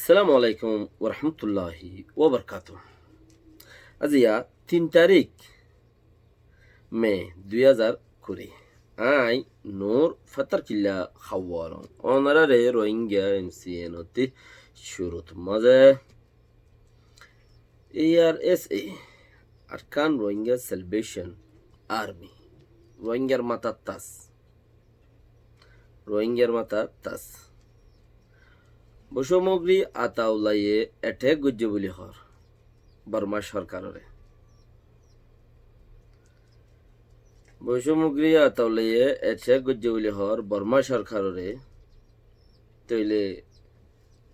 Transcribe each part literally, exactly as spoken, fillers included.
Assalamu alaikum warahmatulláhi wabarakátuhu. Aziya tin tarík me dui házar kuri. Aññí Nur Fatarkilla háwar. Ónorare Rohingya N C N ottú cúrut mazé A R S A, Arakan Rohingya Salvation Army, Rohingyar matár tas, Rohingyar matár tas. Boisómogri Ataullaye attack goijjé buli hoór Borma sorkarore. Boisómogri Ataullaye attack goijjé buli hoór Borma sorkarore. Tóile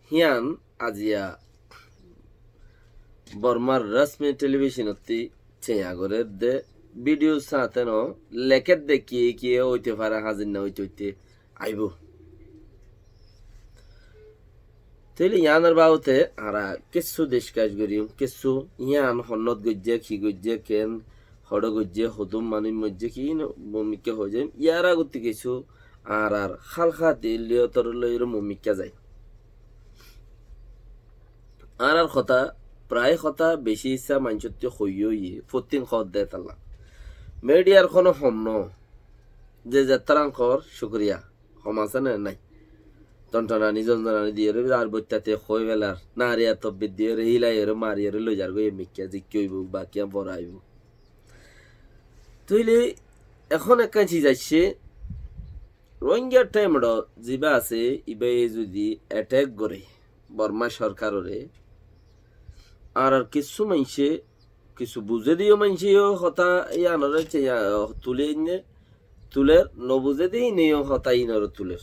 híyan aziya Bormar rasmi television ottú ceña gorér de, video saáte no lekér de, kiyé kiyé óite fare, házir no óite óite aibó. Tóile yíanor babote añára kessú deskás goijjum, kessú yían honnót goijjé, ki goijjé, ken hoçé goijjé, hodún manúic moijjé, ki no, mumikká hoói zaiyum. Yar agottú kessú añárar hálka dillíyotor lói mumikká zai. Añárar hotá, prai hotá beci issá maincóttu hoiyé óiye, fottín hoódde tálla. Midiyar honó hom no, ze zettáran hoór cúkuriya, hom asé né nái? Tontonani, zonzonani diyóre, ar boittáte hoói felar, nariya tobbit diyóre, hílaiyóre, mariyóre loizar gói mikká, zikká óibo, ba kiyá bora óibo. Tóile ehón ekkán ciz aiccé, Rohingya thaimot zibá asé, ibáye zudi attack goré Borma sorkarore, añárar kessú maincé, kessú buzé de yó maincé yó hotá yíanore ce-, ya, tulí ainné, tulér, nobuzé de íine yó hotá íinore tulér.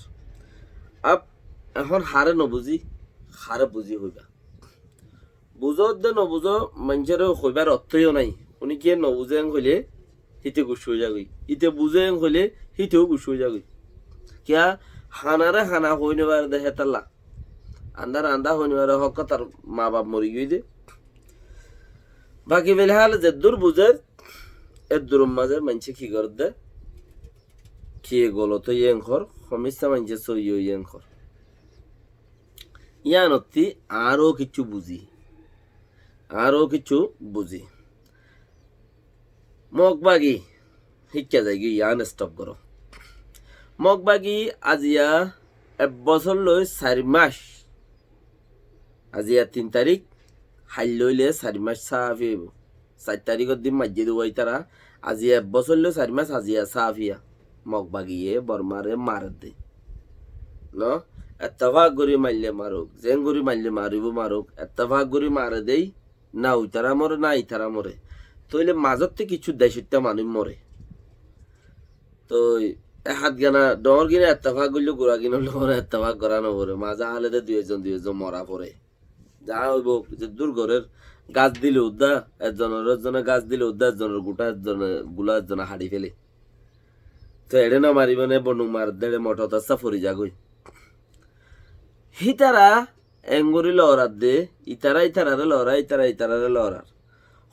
Ab, ehón haré nobuzí, haré buzí hoibá. Buzó de nobuzó, maincóre hoibár ottóyo nái. Uní kiyé nobuzé en hoilé, híte guccá ói zagói. Íte buzé en hoilé, híte ó guccá ói zagói. Kiyá, hanaré hana hoói nofaré de hétalla. Andár andá hoói nofaré, hók hotár mabaf mori giyói de. Baki filhál zeddúr buzér, eddúror mazé maincé ki gorér de, kiyé golot óiye en hoór, homissá maincé sóiyi óiye en hoór. Yíanottí añára ó kiccú buzí. Añára ó kiccú buzí. Mog bagi, híkka zaigói, yián stop goró. Mog bagi aziya ek bosór lói sair mac. Aziya tin tarík, hailla óile sair mac sáfi óibo. Sair taríkor din maijjé de wá ítara, aziya ek bosór lói sair mac, aziya sáfiya. Mog bagiye Bormare maredde. No? Ettefak gorí maille maruk, zeén gorí maille maribó maruk, ettefak gorí mare dei, na uitara more, na itara more. Tóile mazótte kissú dec oittá manúic more. Toi e hát gana dhoóñr gine ettefak goille gura ginor lói ettefak gorá no fore. Mazé hále de dui ekzon dui ekzon mora fore. Za óibo, zeddúr gorér, gas dile uddá, ekzonore ekzone gas dile uddá, ekzonor guthá, ekzone gula, ekzone haçi féle. Toi eçé no maribó né, bonduk maredde eçé mothor tassá fori zagói. Hítara engorí loradde, ítara ítarare lorar, ítara ítarare lorar.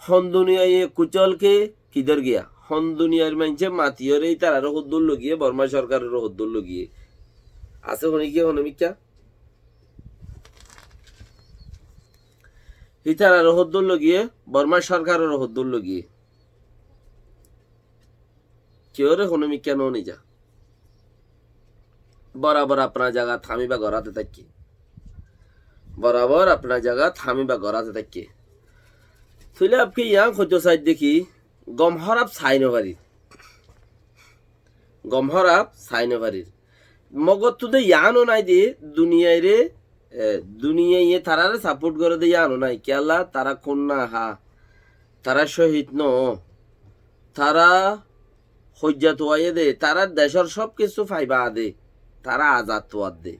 Hon duniyaiye kucol ke kidhor giya? Hon duniyair maincé matiyóre ítarare hoddúr loigiyé, Borma sorkarore hoddúr loigiyé? Asé honikka, honomikká? Ítarare hoddúr loigiyé, Borma sorkarore hoddúr loigiyé? Kiyóre honomikká no niza. Borabor apnar zagat hámiba gorá de táikke. Borabor apnar zagat hámiba gorá de táikke. Tóile abke yián hoitó saidde ki, gom hóraf sai no farir. Gom hóraf sai no farir. Mogottu de yiáno nai de, duniyaire, e, duniyaiye tarare saport gore de yiáno nai. Kiyólla, tara kúnna há, tara cóhid no, tara hoijja tuaiyé de, tara decór sób kissú fai baade, tara azad tuadde.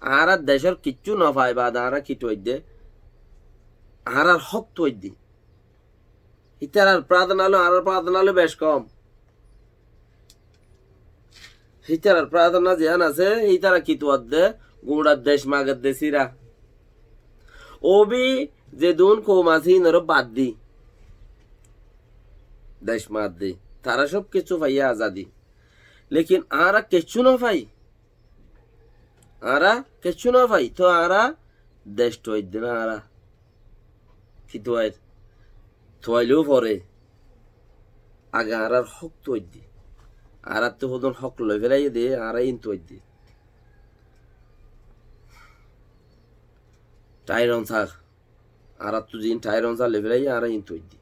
Añára decór kissú no fai baade, añára ki tuaidde? Añárar hók tuaidde. Ítarar prárdhona loi añárar prárdhona loi bec kom. Ítarar prárdhona ziyán asé, ítara ki tuadde, guñça dec magedde sira. Óbi zedún koum asé, ínore bad di. Dec magedde. Tara sób kissú faiyé azadi. Lekin añára kissú no fai. Añára kessú no fai, to añára Dec tuaidde na añára? Ki tuair? Tuaileu fore. Age añárar hók tuaidde. Añárattú hodún hók loi félaiye de, añára ín tuaidde. Thair onsa. Añárattú ziín thair onsa loi félaiye, añára ín tuaidde.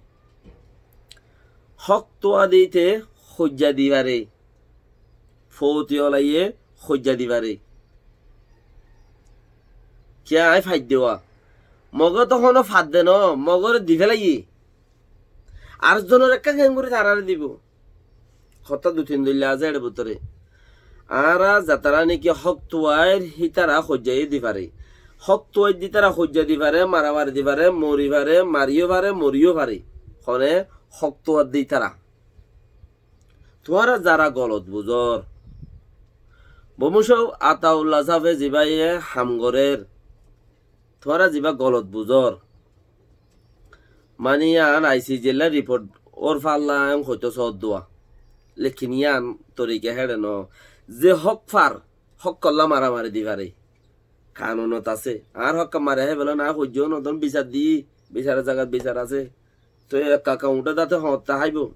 Hók tuade íte hoijja di fare. Fouti olaye hoijja di fare. Kiyá aññí faidde wa? Moge to hono fadde no, Mogore di félaiye. Ar zonor ekká keéngori tarare dibo? Hotá dui tin dilla asé ére bútore. Añára zetará niki hók tuair, hítara hoijjaye di fare. Hók tuaidde ítara hoijja di fare, maramari di fare, mori fare, mariyó fare, moriyó fare. Hone hók tuaidde ítara. Tuáñra zara golot buzór, bomucóu Ataulla sáfe zibáye ham gorér, tuáñra zibá golot buzór, mani yían ICJ lla riport ór falla en hoitó soódduwa. Lekin yían torika héçe no. Ze hók far, hókkolla maramari di fare. Kanunot asé. Añár hókka mari háibolla na hoijjó nodón bisar di, bisaror zagat bisar asé. Toi ek kaka uñthé dáte hoñtta háibo.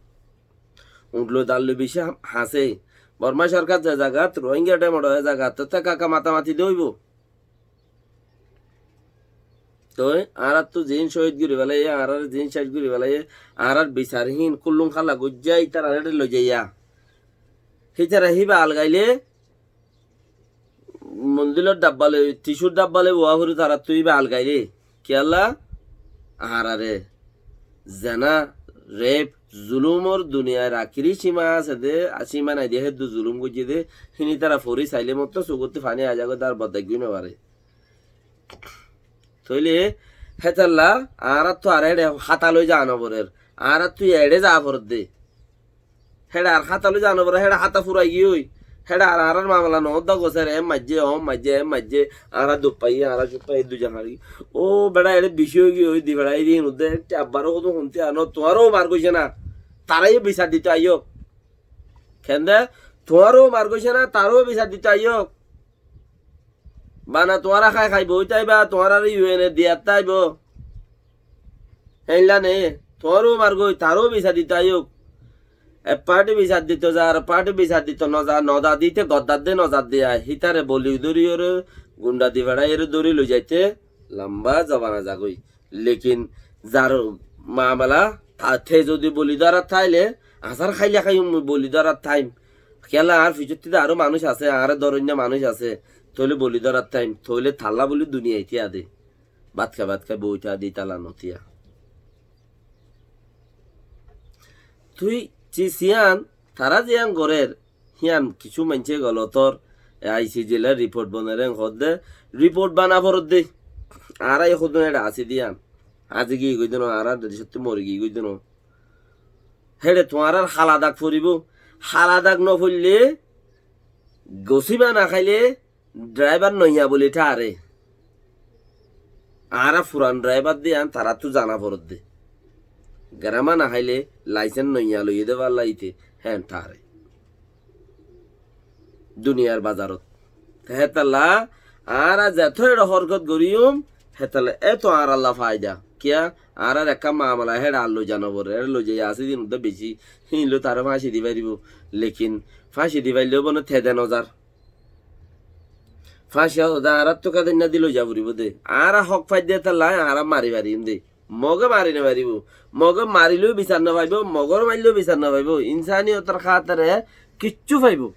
Uñth loi dal loi bicí ha-, hañsé. Bormá sorkar ze zagat Rohingya dhemor e zagat, te kaka matamati de óibo. Toi añárattú ziín cóhid gori félaiye, añárar ziín céc gori félaiye, añárar bisar hín kullum kála goijjá, ítarar héçe loi zaiya. Hítara híba algaile, mondilor dhabba loi, tisur dhabba loi uwá fori tarattú íba algaire. Kiyólla? Añárare zena, rep, zulumor duniyair akiri címa asé de, a címa nai de, héddur zulum goijjé de, hín ítara fori saile mottor sugottú faní aizagói de, ar bodaiggói no fare. Tóile hétalla añárattú ar héçe háta loi zaa no forer, añárattú eçé zaa foredde. Héçe ar háta loi zaa no fore, héçe háta furai giyói. Héçe ar añárar mamela noódda gosé re, e maijjé, o maijjé, e maijjé, añára duk faiyí, añára cuk faiyí, dui zon haçí. Ó beça, eçé bicí ói giyói, di beça, eri hinudde, ente abbaró hodún huntí ano, tuáñró mar goicé na, taráyó bisar dito aiyók. Kende, tuáñró mar goicé na, taráyó bisar dito aiyók. Bana tuáñra hái hái boói táiba, tuáñrare U N e diyat táibo. Héinla ne, tuáñró margói, taró bisar dito aiyók. Ek parti bisar dito za, ar parti bisar dito no za, no za dite goddar de, no za de ai. Hítare boli dóriyoré, gunda di feçáiyoré dóri loi zaite lamba zobana zagói. Lekin zar mamela, ta-, te zodi boli dórat táile, asár háile háiyum, boli dórat táim. Kiyólla añár fisottí de aró manúic asé, añáre dóroinna manúic asé. Tóile boli dórat táim, tóile talla buli duniyait tíya de. Bát hái, bát hái boói táa de, talla no tíya. Tui ci-, ciyán, tará ziyán gorér, híyan kissú maincé golotór, e, I C J lla riport bonaiyér hoódde, riport bana foredde. Añára e hodún eçé así de yían. Azi giyói de no, añára dec ottú mori giyói de no. Héçe tuáñrár hala dak foribó. Hala dak no foille, gosíba no háile, dráibar noiya buli tháre. Añára furan dráibar de yían taráttu zana foredde. Geráma no háile, laisens noiya loiyé de falla íte, héen tháre. Duniyar bazarot. Te hétalla, añára zeto eçé horkot goríyum, hétalla eto añáralla faida. Kiyá? Añárar ekká mamela héçe ar loi za no forer, eçe loi zai así din uddá beci, híin loi tará fáñci di faribó. Lekin fáñci di faille óibo né, tede no zar. Fáñci ódde añáráttu kedoinna di loi za foribó de. Añára hók faidde hétalla, añára mari fariyum de. Moge mari no faribó. Moge marileyó bisar no faibó, Mogor mailleyó bisar no faibó. Insaniyotor hátire kiccú faibó.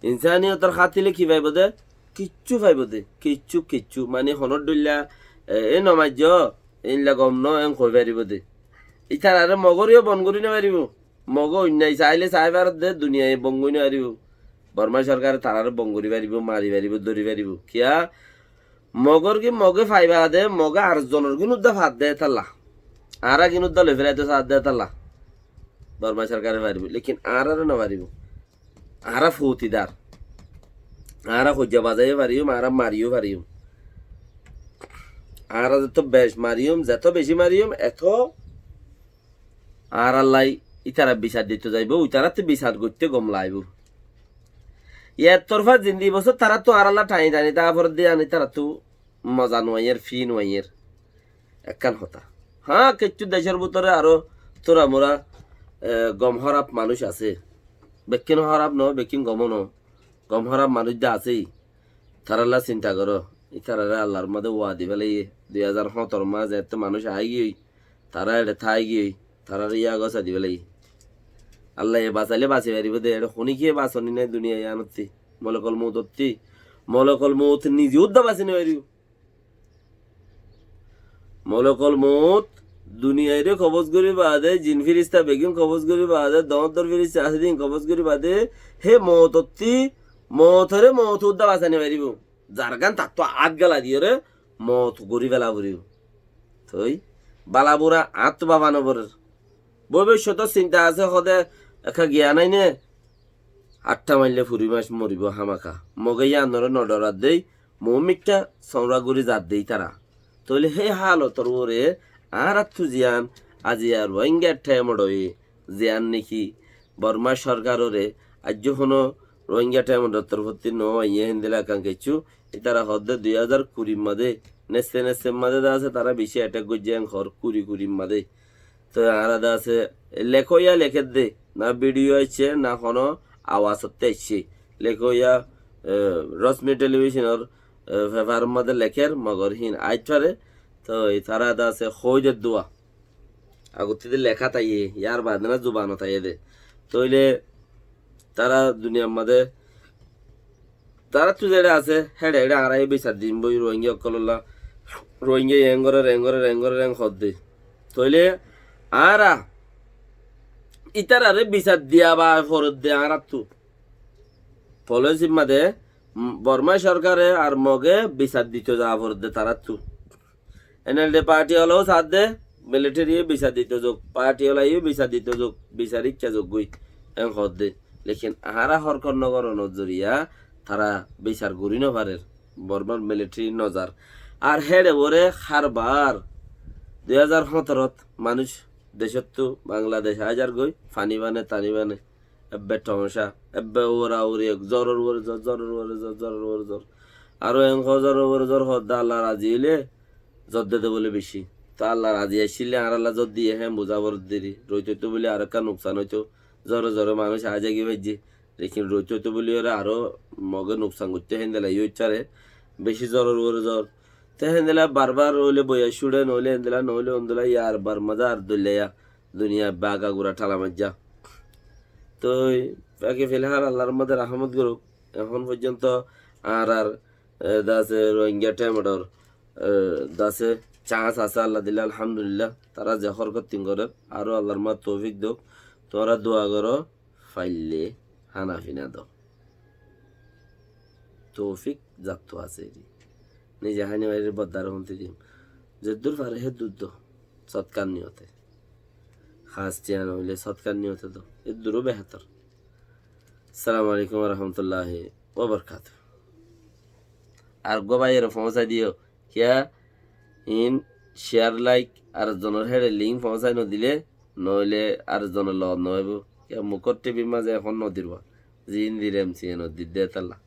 Insaniyotor hátile ki faibó de? Kiccú faibó de. Kiccú, kiccú. Mani honór dhoilla, e, e no maijjó, einla gom no, en hoi faribó de. Ítararé Mogoreyó bon gorí no faribó. Mogé oinnai saile sai faredde, duniyai bon gorí no faribó. Borma sorkare tarare bon gorí faribó, mari faribó, dóri faribó. Kiyá? Mogor gín Mogé fai faredde, Mogé ar zonor gín uddá faredde hétalla. Añára gín uddá loi felaito saredde hétalla. Borma sorkare faribó, lekin añárare no faribó. Añára foutidar. Añára hoijja bazaiyo fariyum, añára mariyo fariyum. Añára zeto bec mariyum, zeto beci mariyum, eto añárallai ítara bisar dito zaibo, ítarattú bisar goitté gom laibo. Yar torfá zindi bosór taráttu añárálla thañi thañi táa foredde, yáni taráttu moza no aiyér, fí no aiyér. Ekkán hotá. Hañ, kiccú decór bútore aró tura mura, e, gom hóraf manúic asé. Bekkín hóraf no, bekkín gomó no. Gom hóraf manúic de asé. Tarálla sinta goró. Ítararé Allar mazé wadi félaiyé. Dui házar hóñtoro mazé etó manúic aáigiyoi. Tará eçé táigiyoi. Taráre yá gosá di félaiyé. Allaye basailé basi faribó de. Eçé honíkiye basoni nái duniyai yíanottí. Molokol moutottí. Molokol mout nize uddá basi no faribó. Molokol mout duniyairé kobós gorí baade, jin firista beggín kobós gorí baade, doóñr doóñr firista asé de ín kobós gorí baade, hé moutottí, moutoré mout uddá basai no faribó. Zargán tattú át gala diyoré mout gorí féla foribó. Toi, bala bura añáttu báfa no forer. Bóbiccótor sinta asé hode ekká giyan aine, atta maille furi mac moribó hámaka. Moge yíanoré no dhorar dé, moómikká soñra gorí zar dé ítara. Tóile hé hálotor uore añáráttu ziyán aziya Rohingya thaimot óiye, ziyán néki Bormá sorkaróre aijjó honó Rohingya thaimotor torfóttu no aiyé héndilla ekkán kiccú, ítara hoódde dui házar kurir mazé, nesse nesser mazé de asé tará bicí attack goijjé, en hoór kuri kurir mazé. Toi añára de asé, lekóiya lekédde, na bidiyó aiccé, na honó awas ottú aiccé. Lekóiya, e, Rosmi televisionor, e, fefaror mazé lekér, mogor hín aitfare. Toi tará de asé, hoóide dua. Agottí de leká táiye, yar baade na zubanot táiye de. Tóile tará duniyar mazé taráttu zeçé asé, héçe héçe añára yó bisar dim boi Rohingya ókkolólla, Rohingya ye eng gorér, eng gorér, eng gorér, eng hoódde. Tóile añára ítararé bisar diya ba foredde añáráttu. Folisir mazé, mm, Bormá sorkare ar Moge bisar dito za foredde taráttu. En el de parti olo saádde, militari ye bisar dito zouk, parti ola ye bisar dito zouk, bisar ikká zouk goi, en hoódde. Lekin añára horkot no goronor zoriya, tará bisar gorí no farer, Bormar militari no zar. Ar héçe uore hárbar dui házar hóñtorot manúic decóttu Bangladec aái zar goi, fani bane, tani bane, ebbe thomacá, ebbe urauri, zoror uore zor, zoror uore zor, zoror uore zor. Aró en hoó zoror uore zor hoódde Allah razi óile, zor de de bóle bicí. Toi Allah razi accíle añárálla zor diye, hé buza foredde ri. Roit óito bóle aró ekkán nuksan óito. Zore zore manúic aái zagi faijje. Lekin roit óito bóle ore aró Moge nuksan goittó, héndilla yó óiccáre. Bicí zoror uore zor. Te héndilla barbar óile boiya cúçe, noóile héndilla, noóile óndilla, yar bar mazé ar dóilla ya. Duniyai baga gura thala maijja. Toi baki filhal Allar mazé rahmot gorouk. Ehón foijjonto añárar, e, de asé Rohingya thaimotor, e, de asé chance asé Allah dile, alhamdulillah. Tará ze horkot tin gorer, aró Allar mazé toufik douk. Tuáñra dua goró, faille hána fina do. Toufik zattu asé eri. Nize háni marir boddar honti dim. Zeddur fare heddur do. Sodkar niyote. Hás tiya noile sodkar niyote do. Eddur ó behetor. Assalamu alaikum wa rahmatullahi wa barakatuhu. Ar uggwá báiyore foóñsai diyo. Kiyá in share, like, ar zonor héçe link foóñsai no dile, noóile ar zonor logot no óibo. Kiyá mukór T Vr mazé ehón no dir ba. Zin dir M C N ot dir de talla.